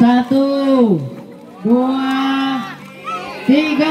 1, 2, 3.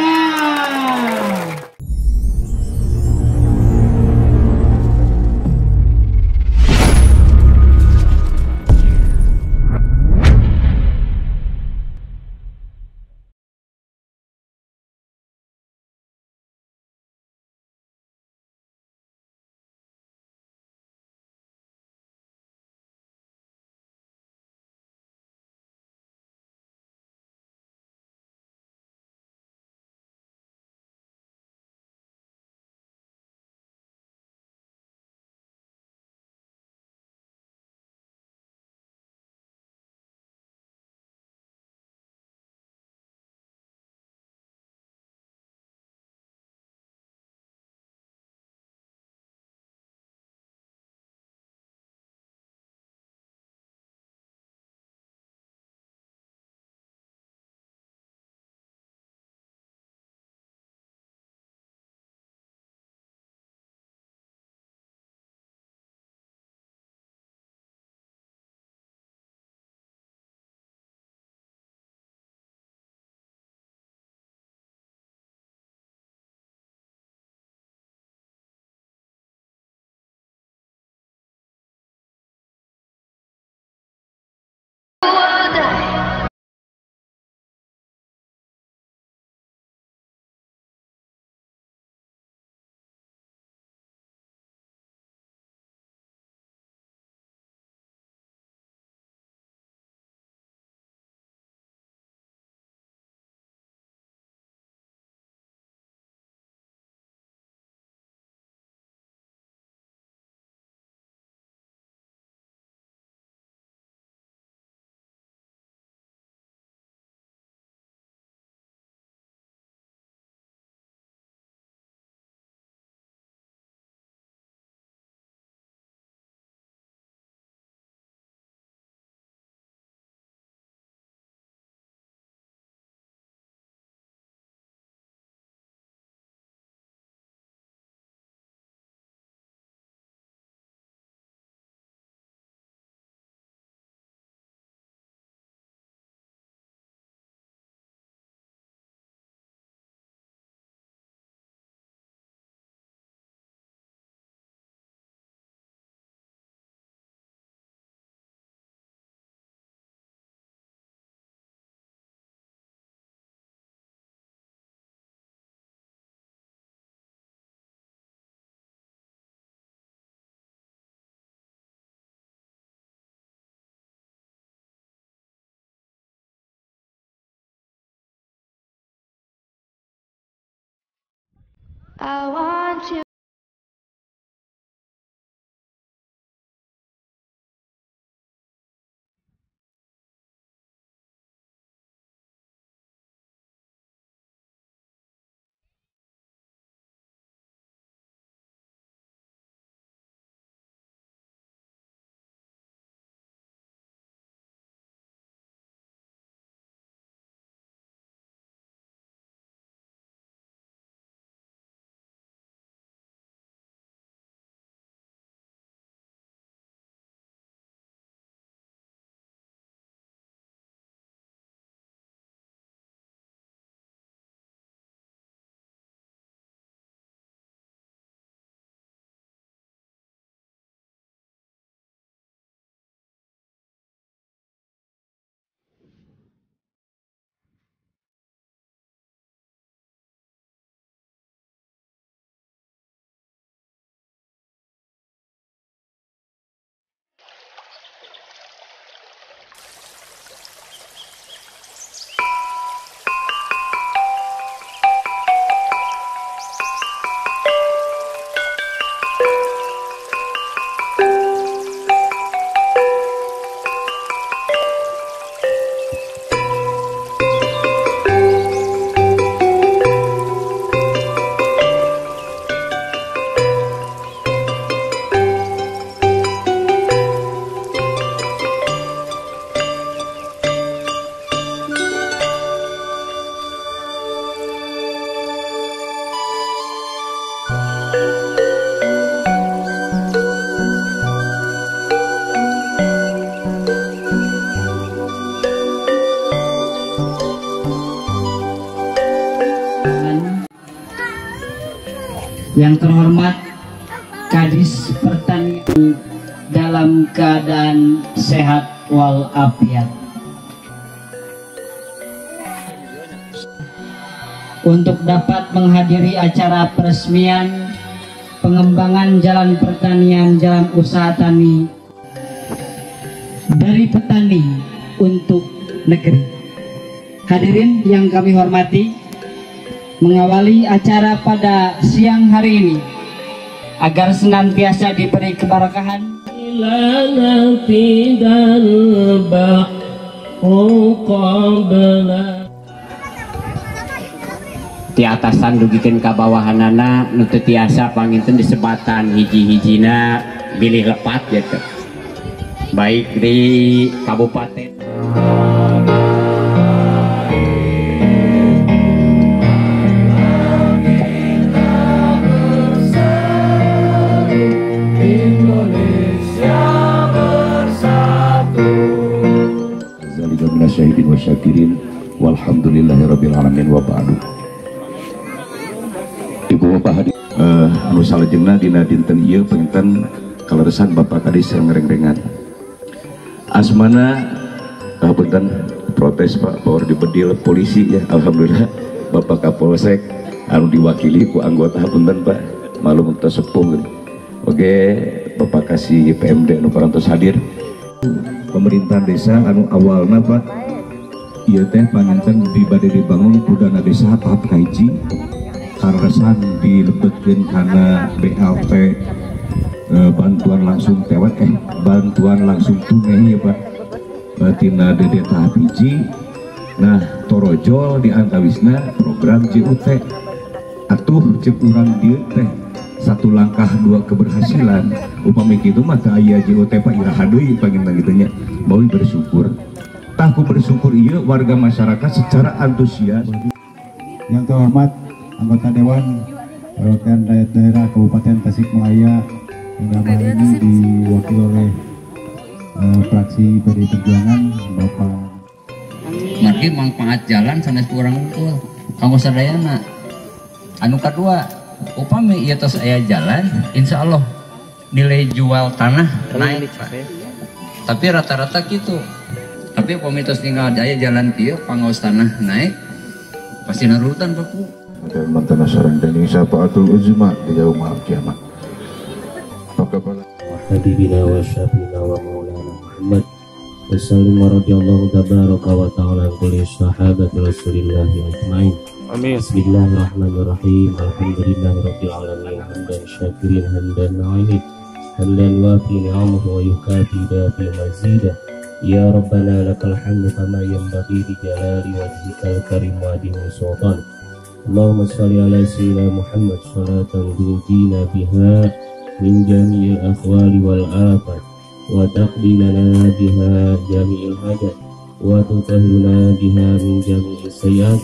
I want you. Yang terhormat Kadis Pertanian dalam keadaan sehat walafiat. Untuk dapat menghadiri acara peresmian pengembangan jalan pertanian, jalan usaha tani dari petani untuk negeri. Hadirin yang kami hormati, mengawali acara pada siang hari ini agar senantiasa diberi keberkahan. Di atasan dugikeun ka bawahanana nu teu tiasa panginten disebatan hiji-hijina bilih lepat gitu. Baik di kabupaten. Syahidin wa syakirin walhamdulillahirabbil alamin wa ba'du. Ibu bapak hadir anu salajengna dina dinten ieu panginten kaleresan Bapak Kadis rengrengan. Asmana punten protes Pak power dibedil polisi ya, alhamdulillah Bapak Kapolsek anu diwakili ku anggota punten Pak malum teu sepuh. Oke, Bapak kasih PMD anu parantos hadir. Pemerintahan desa anu awalna Pak ieu teh panginten di bade dibangun ku dana desa tahap kahiji kaleresan dilebetkeun kana BLT bantuan langsung tewet bantuan langsung tunai ya Pak tina DD tahap hiji. Nah torojol di antawisna program JUT atuh ceuk urang dieu teh satu langkah dua keberhasilan. Upami kitu mah teu aya JUT Pak iraha deui panginten kitu nya. Bawi bersyukur. Tah ku bersyukur ieu warga masyarakat secara antusias. Yang terhormat anggota Dewan Perwakilan Rakyat Daerah Kabupaten Tasikmalaya yang dalam hal ini diwakili oleh fraksi PDI Perjuangan Bapak. Margi manfaat jalan sanes kurang unggul kanggo sadayana. Anu kadua upami ieu tos aya jalan, insya Allah nilai jual tanah naik Pak. Tapi rata-rata gitu. Tapi upami tos tinggal aya jalan kieu pangaos tanah naik pasti narutan Pak Bu. Dan mantan sareng dening syafaatul uzma di yaumul kiamat. Habibina wa syafina wa maulana Muhammad wa sallim wa radhiyallahu tabaraka wa ta'ala kulli sahabati rasulillahi ajmain. Amin. Bismillahirrahmanirrahim. Alhamdulillahirabbil alamin hamdan syakirin hamdan na'imin hamdan wafi ni'amahu wa yukafi dafi mazida. Ya Rabbana lakal hamdu kama yanbaghi li jalali wajhikal karim wa azimi sultan. Allahumma shalli ala sayyidina Muhammad salatan tunjina biha min jami'il akhwali wal afat wa taqdi lana biha jami'il hajat wa tutahhiruna biha min jami'is sayyi'at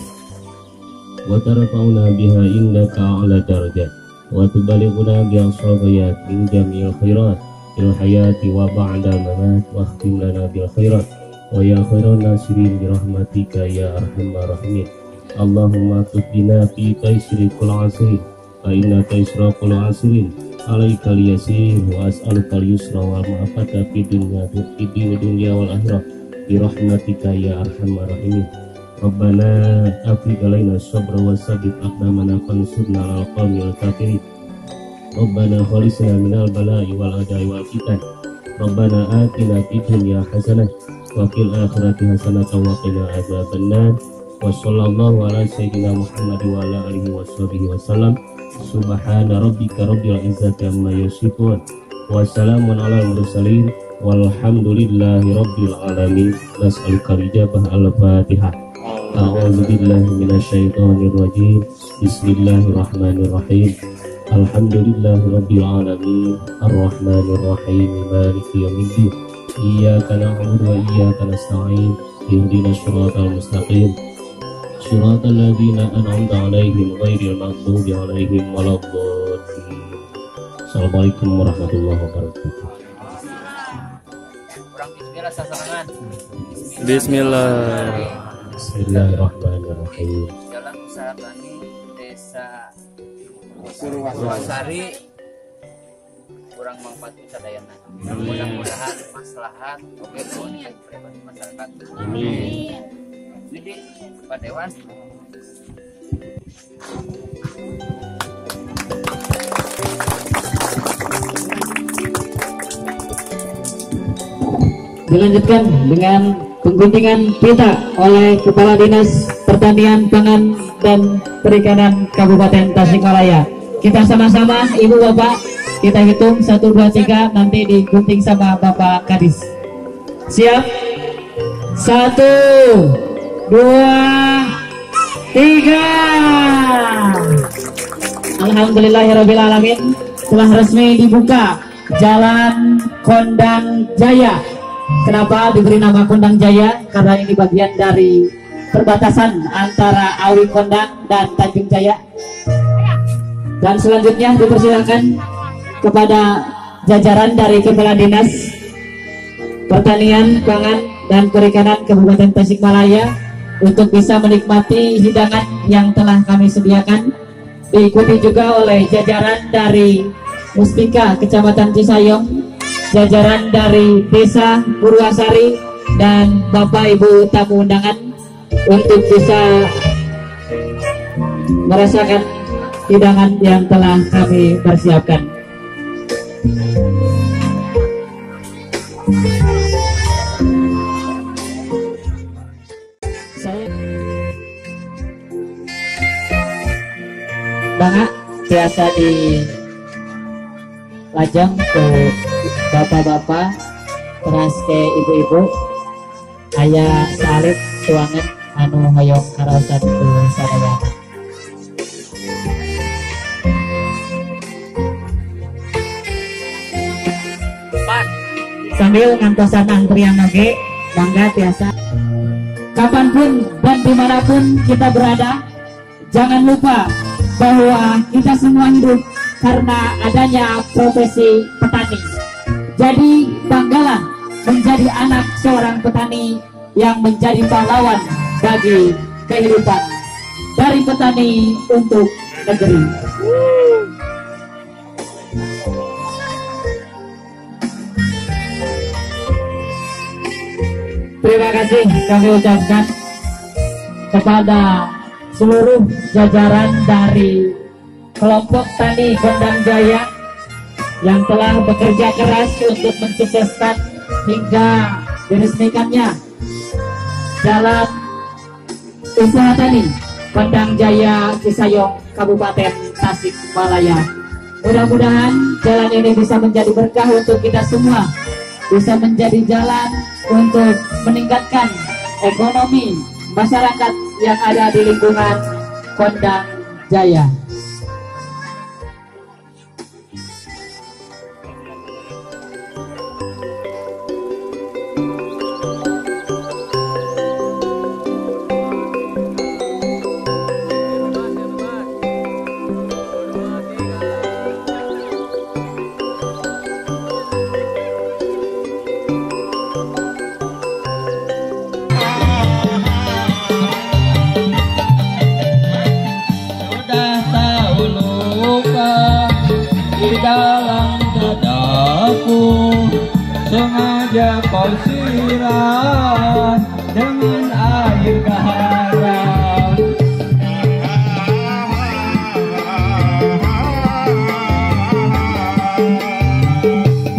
wa tarfa'una biha innaka a'la darajat wa tubalighuna bi aqsal ghayat min jami'il khairat fil hayati wa ba'da mamat wa akhtim lana bil khairat wa ya khairan nasirin bi rahmatika ya arhamar rahimin. Allahumma tubina fi taisri kul asrin fa inna taisra kul asrin alaika liyasir wa as'aluka al-yusra wal ma'afata fi dunya wal akhirah bi rahmatika ya arhamar rahimin. Rabbana afrigh alaina sabra wa sabbit aqdamana fansurna 'alal qawmil kafirin. Rabbana khalisna minal bala'i wal ada'i wal fitan. Rabbana atina fid dunya hasanah wa fil akhirati hasanah wa qina adzabannar. Wa sallallahu ala sayyidina Muhammad wa ala alihi washabihi wasallam. Subhana rabbika rabbil izzati amma yasifun wa salamun alal mursalin walhamdulillahi rabbil alamin. Nas'aluka ijabah al-Fatihah. A'udzu billahi minasyaitonir rajim. Bismillahirrahmanirrahim. Alhamdulillahi rabbil alamin arrahmanir rahim maliki yaumiddin. Iyyaka na'budu wa iyyaka nasta'in. Ihdinas siratal mustaqim. Siratal ladzina an'amta 'alaihim ghairil maghdubi 'alaihim waladdallin. Assalamualaikum warahmatullahi wabarakatuh. Bismillah. Bismillahirrahmanirrahim. Jalan usaha tani desa Purwasari kurang manfaat sadayana. Mudah-mudahan maslahat oke nuhun pribadi masyarakat. Amin. Jadi Pak Dewan. Dilanjutkan dengan pengguntingan pita oleh Kepala Dinas Pertanian, Pangan dan Perikanan Kabupaten Tasikmalaya. Kita sama-sama, Ibu Bapak, kita hitung 1, 2, 3, nanti digunting sama Bapak Kadis. Siap? 1, 2, 3. Alhamdulillahirabbil alamin, telah resmi dibuka Jalan Kondang Jaya. Kenapa diberi nama Kondang Jaya? Karena ini bagian dari perbatasan antara Awi Kondang dan Tanjung Jaya. Dan selanjutnya dipersilakan kepada jajaran dari Kepala Dinas Pertanian, Pangan, dan Perikanan Kabupaten Tasikmalaya untuk bisa menikmati hidangan yang telah kami sediakan. Diikuti juga oleh jajaran dari Muspika Kecamatan Cisayong, jajaran dari Desa Purwasari, dan Bapak Ibu tamu undangan untuk bisa merasakan hidangan yang telah kami persiapkan. Saya Bangga biasa di lajang ke bapak-bapak, teras ke ibu-ibu, ayah salib tuangan anu hoyong karaosan ke sadayana. Sambil ngantosan antrian oge, bangga biasa. Kapanpun dan dimanapun kita berada, jangan lupa bahwa kita semua hidup karena adanya profesi petani. Jadi banggalah menjadi anak seorang petani yang menjadi pahlawan bagi kehidupan dari petani untuk negeri. Terima kasih kami ucapkan kepada seluruh jajaran dari kelompok tani Kondang Jaya yang telah bekerja keras untuk mensukseskan hingga diresmikannya jalan usaha tani Kondang Jaya Cisayong Kabupaten Tasikmalaya. Mudah-mudahan jalan ini bisa menjadi berkah untuk kita semua, bisa menjadi jalan untuk meningkatkan ekonomi masyarakat yang ada di lingkungan Kondang Jaya. Dalam dadaku sengaja kau siram dengan air garam.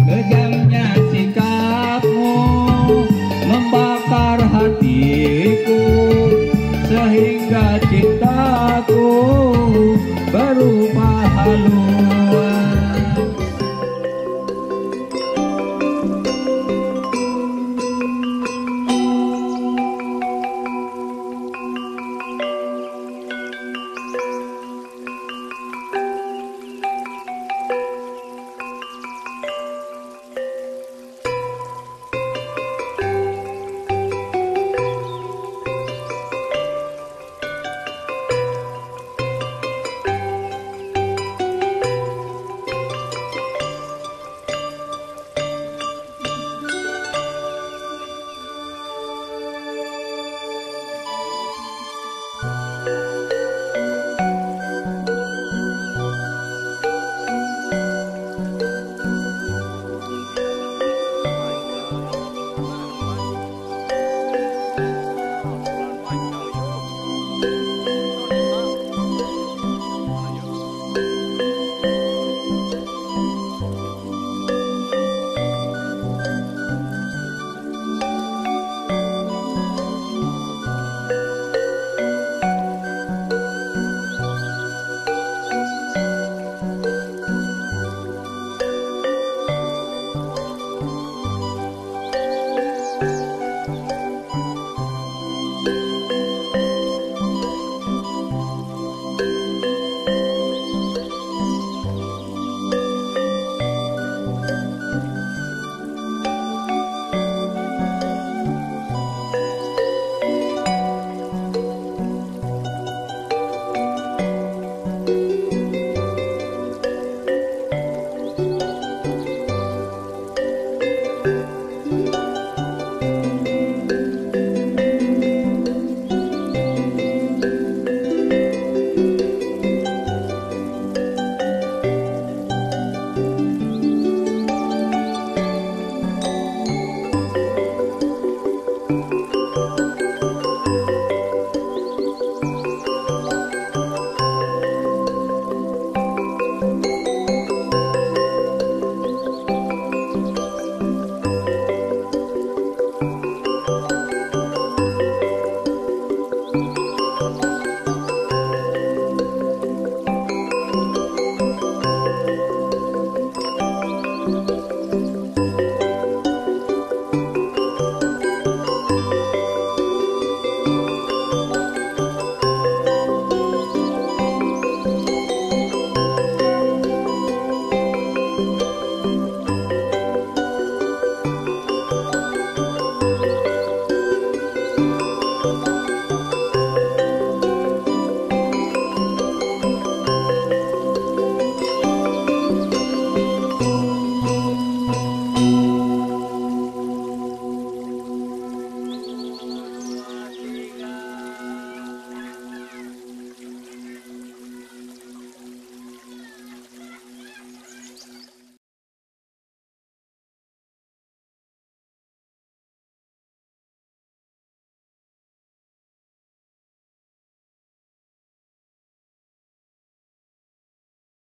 Kejamnya sikapmu membakar hatiku, sehingga cintaku berupa haluan.